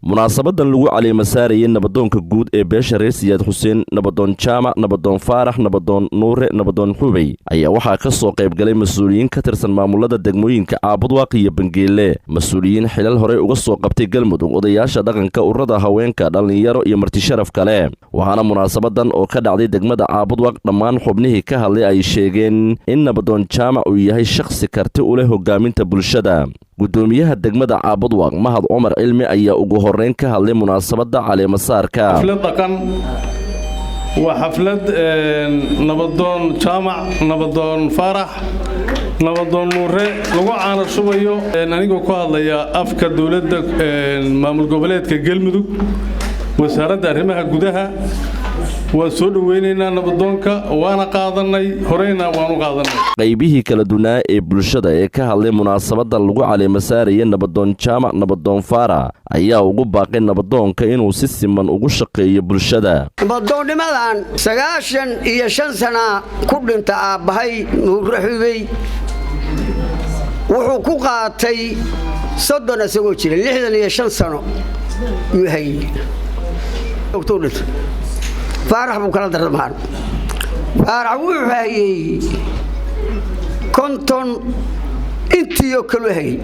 Munaasabadan lagu caleema saarayay nabadoonka guud ee beesha reer Siyaad Xuseen, Nabadoon Jaamac, Nabadoon Faarax, Nabadoon Nuure, Nabadoon Xubey, ayaa waxaa ka soo qaybgalay mas-uuliyiin ka tirsan maamulada degmooyinka Caabudwaaq iyo Bangeele, mas-uuliyiin xilal horey uga soo qabtay Galmudug, odayaasha dhaqanka, ururada haweenka, dhallinyaro iyo martisharaf kale. Waxaana munaasabadan oo ka dhacday degmada Caabudwaaq dhammaan xubnihii ka hadlay ay sheegeen in Nabadoon Jaamac uu yahay shakhsi karti u leh hogaaminta bulshada. Gudoomiyaha degmada Caabudwaaq, Mahad Cumar Cilmi, ayaa ugu horeyn ka hadlay munaasabadda caleemasaarka. Xaflad dhaqan waa xaflad Nabadoon Jaamac, Nabadoon Faarax, Nabadoon Nuure lagu caano shubayo. Anigoo ku hadlaya afka dowladda maamul goboleedka Galmudug, Wasaaradda Arrimaha Gudaha, waan soo dhoweynaynaa nabadoonka, waana qaadanay, horeyna waanu qaadanay. Qaybihii kala dunaa ee bulshada ee ka hadlay munaasabadda lagu caleema saaraya Nabadoon Jaamac, Nabadoon Faarax, ayaa ugu baaqay nabadoonka inuu si siman ugu shaqeeyo bulshada. Nabadoonnimadan 95 sana ku dhinta aabbahay Nuure Xubey. Wuxuu ku qaatay 30 isagoo jira, 65 sano yuu hayey. Faarax buu kala dardamaan. Faarax wuxuu hayey 50, intiioo kalu hayey,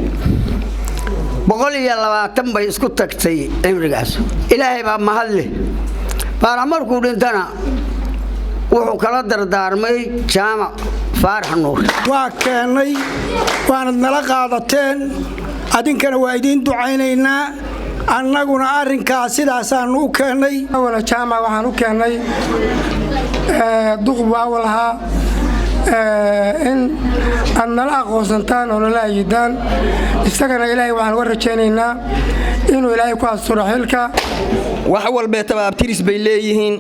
120 bay isku tagtay cimrigaas. Ilaahay baa mahad leh. Faarax markuu dhintana wuxuu kala dardaarmay Jaamac Faarax Nuur. Waa keennay, waanad nala qaadateen, adinkana waa idiin ducaynaynaa, annaguna arrinkaas sidaasaannu u keennay. Jaamac waxaan u keennay duqbu awal ahaa in aad nala aqoonsantaan oo nala ayidaan. Isagana Ilaahay waxaan uga rajaynaynaa inuu Ilaahay ku asturo xilka. Wax walbeetaba abtiris bay leeyihiin.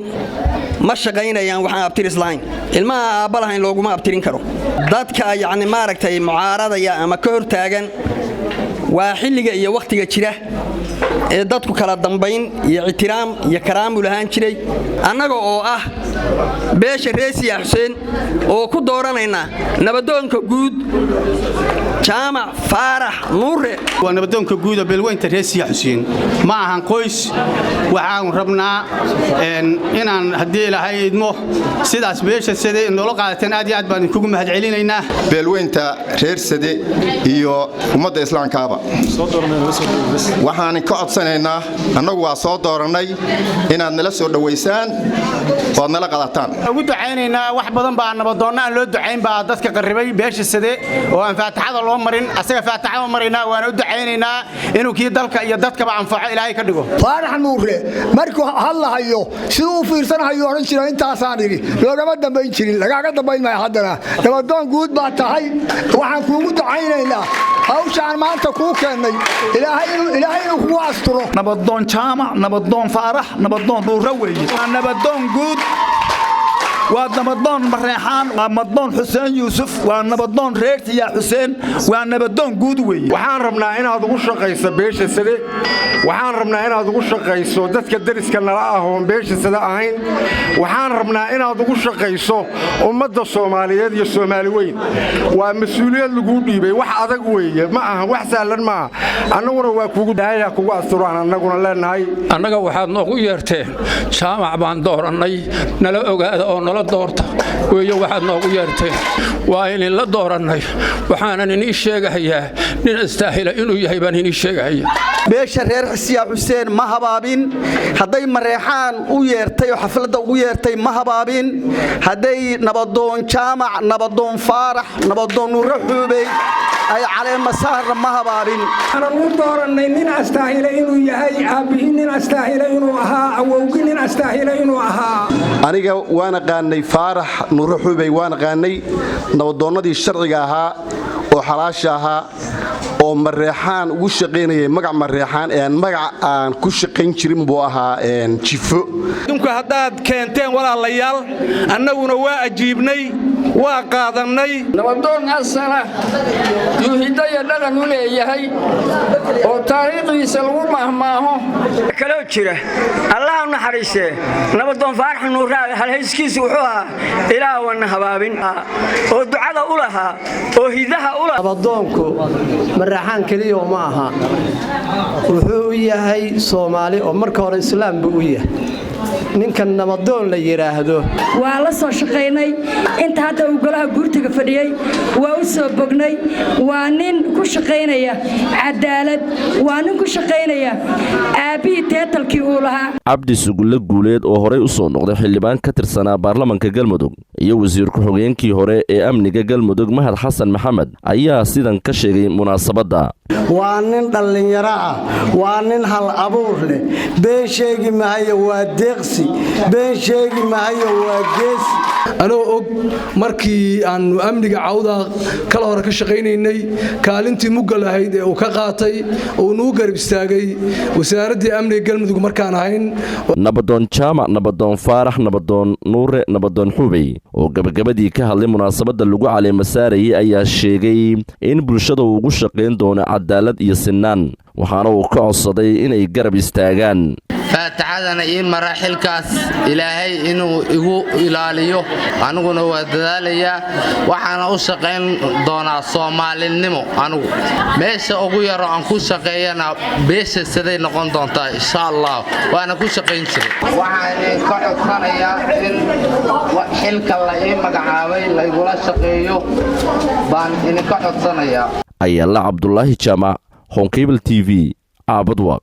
Ma shaqaynayaan waxaan abtiris lahayn. Ilmaha aabba lahayn looguma abtirin karo. Dadka yacni maaragtay mucaaradaya ama ka hor taagan, waa xilliga iyo wakhtiga jira ee dadku kala dambayn iyo ictiraam iyo karaamu lahaan jiray. Annaga oo ah beesha reer Siyaa Xuseen oo ku dooranayna nabadoonka guud Jaamac Faarax Nuure. Waa nabadoonka guuda beelweynta reer Siya Xuseen, ma ahan qoys. Waxaan rabnaa inaan, haddii Ilaahay idmo, sidaas beesha Sade noola qaadateen, aad iyo aad baan idinkugu mahadcelinaynaa. Beelweynta reer Sade iyo ummadda islaamkaaba waxaan ka codsanaynaa, annagu waa soo doorannay, inaad nala soo dhowaysaan ood nala qadataan. Ugu ducaynaynaa. Wax badan baa nabadoonna aan loo ducayn baa dadka qarribay beesha Sade oo aan faataxada loo marin. Asaga faataxada maraynaa, waana u ducaynaynaa inuu kii dalka iyo dadkaba anfaco Ilaahay ka dhigo. Faarax Nuure markuu hadlahayo siduu u fiirsanahayo odhan jira, "Intaasaan idhi," loogama dambayn jirin. Lagaaga dambayn maayo. Haddana nabadoon guud baa tahay. Waxaan kuugu ducaynaynaa hawshaan maanta kuu keennay Ilaahay inuu kugu asturo. Nabadoon Jaamac, Nabadoon Faarax, Nabadoon Dhuura weeye. Waa nabadoon guud, waa nabadoon Mareexaan, waa nabadoon Xuseen Yuusuf, waa nabadoon reer Siyaa Xuseen, waa nabadoon guud weeye. Waxaan rabnaa inaad ugu shaqayso beesha Sade. Waxaan rabnaa inaad ugu shaqayso dadka deriska nala ah oon beesha Sade ahayn. Waxaan rabnaa inaad ugu shaqayso ummadda Soomaaliyeed iyo Soomaali weyn. Waa mas-uuliyad laguu dhiibay, wax adag weeye, ma aha wax sahlan maaha. Annaguna waa kugu daaya, kugu asturaan annaguna leenahay. Annaga waxaad noogu yeerteen Jaamac baan doorannay, nala ogaada oo nala doorta weeye. Waxaad noogu yeerteen waa idinla doorannay. Waxaanan inii sheegahayaa nin istaahila inuu yahay baan inii sheegahaya. Beesha reer Xisiyaa Xuseen ma habaabin. Hadday Mareexaan u yeertay oo xafladda ugu yeertay, ma habaabin. Hadday Nabadoon Jaamac, Nabadoon Faarax, Nabadoon Nuure Xuubey ay caleemasaarna, ma habaabin. Waxaanan u doorannay nin astaahila inuu yahay, aabbihii nin astaahila inuu ahaa, awowgii nin astaahila inuu ahaa. Aniga waan aqaanay Faarax Nuure Xuubey, waan aqaanay nabadoonnadii sharciga ahaa oo xalaasha ahaa oo Mareexaan ugu shaqaynayay magac Mareexaan ee aan magac aan ku shaqayn jirin buu ahaa jifo. Idinku haddaad keenteen, walaalayaal, annaguna waa ajiibnay, waa qaadannay. Nabadoon asala yuu hidaya. dhaqan u leeyahay oo taariikhdiisa lagu mahmaaho. Kaloo jira, allaha u naxariistee, nabadoon Faarax Nuuraa halhayskiisu wuxuu ahaa "Ilaawana habaabin", oo ducada u lahaa oo hidaha u lahaa. Nabadoonku Mareexaan keliya ma aha, wuxuu u yahay Soomaali oo marka hore Islaam buu u yahay ninka nabadoon la yidhaahdo. Waa la soo shaqaynay inta hadda uu golaha guurtiga fadhiyey, waa u soo bognay. Waa nin ku shaqaynaya cadaalad, waa nin ku shaqaynaya aabbihii teetalkii uu lahaa. Cabdi Sugulle Guuleed oo horey u soo noqday xildhibaan ka tirsanaa baarlamanka Galmudug iyo wasiir ku-xigeenkii hore ee amniga Galmudug Mahad Xasan Maxamed ayaa sidan ka sheegay munaasabadda. Waa nin dhallinyaro ah, waa nin hal abuur leh. Been sheegi mahayo, waa deeqsi. Been sheegi mahayo, waa geesi. Anoo og markii aannu amniga Cawda kala hore ka shaqaynaynay kaalintii mugga lahayd ee uu ka qaatay oo uu nugu garab istaagay wasaaraddii amniga Galmudug markaan ahayn. Nabadoon Jaamac, Nabadoon Faarax, Nabadoon Nuure, Nabadoon Xubey oo gabagabadii ka hadlay munaasabadda lagu caleema saarayay ayaa sheegay in bulshada uu ugu shaqayn doono cadaalad iyo sinaan, waxaana uu ka codsaday inay garab istaagaan. Faataxadana ii mara, xilkaas Ilaahay inuu igu ilaaliyo. Aniguna waa dadaalayaa, waxaana u shaqayn doonaa Soomaalinimo. Anigu meesha ugu yaro aan ku shaqeeyana beesha siday noqon doontaa, insha Allah, waana ku shaqayn jiray. Waxaan ka codsanayaa in xilka la ii magacaabay laygula shaqeeyo baan idinka codsanayaa. Ayaala Cabdulaahi Jaamac, Horn Cable TV, Caabudwaaq.